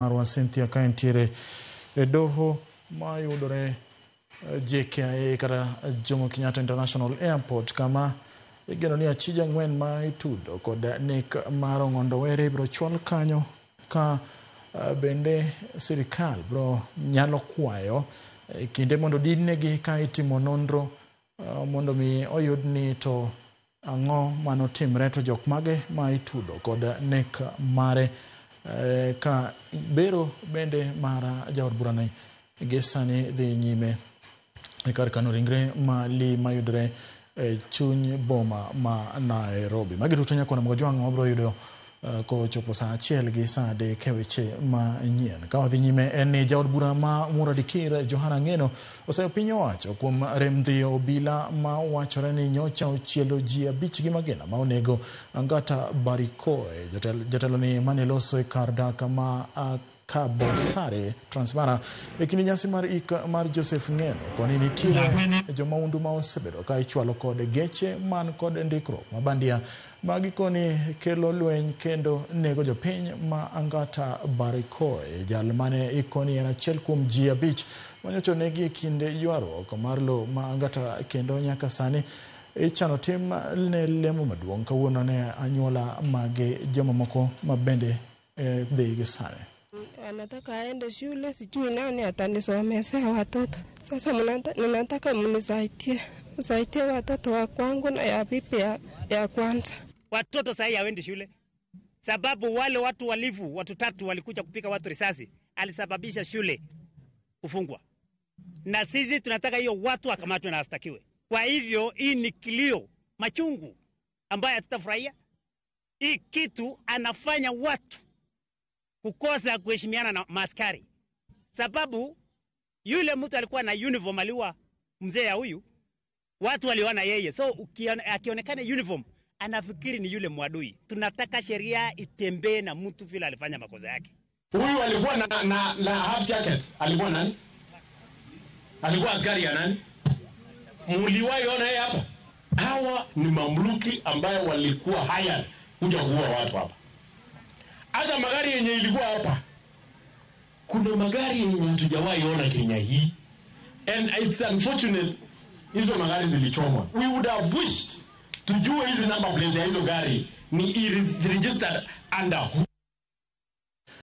Marwa Cynthia ka entiere e doho mayudore JKIA kata Jomo Kenyatta International Airport, kama igeno ni achije ang'wen ma itudo kod nek mar Ong'ondo Were ibiro chwal kanyo, ka bende sirikal biro nyalo kwayo kinde mondo dinnegi ka itimo nonro mondo mi oyud ni to ang'o manotimre, to jok mage ma itudo kod nek mare, ka bero bende mar jaod burani gi sani dhi nyime e kar kano ringre ma Lee mayudore e chuny boma ma Nairobi. Magi duto nyakona Mgojwang' wabiro yudo kochopo saa 1 gi saa 3 e weche manyien. Ka wadhi nyime, en ni jaod bura ma Mura Dikir Johana Ng'eno oseyo piny owacho kuom rem dhiyo obila ma wachore ni nyocha ochielo ji 5 gi magina ma onego Angata Barikoe. Jatelo ni mane loso e kar dak ma Kabosare Transmara e kinde nyasi mar ik mar Joseph Ng'eno, koni nitiere jomaundu ma osebedo ka ichwalo kod geche man kod ndikruok ma bandia ma gikoni kelo lweny kendo nego jopiny ma Angata Barikoe. Jal mane ikoni en achiel kuom ji 5 manyocha onegi e kinde ywaruok mar lowo ma Angata, kendo nyaka sani ichano tim ne lemo maduong' kawuono ne anyuola mage jomamoko ma bende dhi gi sani. Anataka aende shule, sijui nani atanisomesea watoto. Sasa ninataka mnisaidie, msaidie watoto wa kwangu na ya bibi ya kwanza. Watoto sahii hawaendi shule sababu wale watu walivu, watu 3 walikuja kupika watu risasi, alisababisha shule kufungwa, na sisi tunataka hiyo watu wakamatwe na wastakiwe. Kwa hivyo hii ni kilio machungu ambayo hatutafurahia. Hii kitu anafanya watu kukosa kuheshimiana na maaskari, sababu yule mtu alikuwa na uniform, aliwa mzee ya huyu, watu waliona yeye, so akionekana uniform anafikiri ni yule mwadui. Tunataka sheria itembee na mtu vile alifanya makosa yake. Huyu alikuwa na half jacket, alikuwa nani? Alikuwa askari ya nani? Mliwahi ona yeye hapa? Hawa ni mamluki ambayo walikuwa hired kuja kuua watu hapa. Hata magari yenye ilikuwa hapa, kuna magari yenye hatujawahi ona Kenya hii. And it's unfortunate hizo magari zilichomwa. We would have wished tujue hizi number plates ya hizo gari ni registered under who.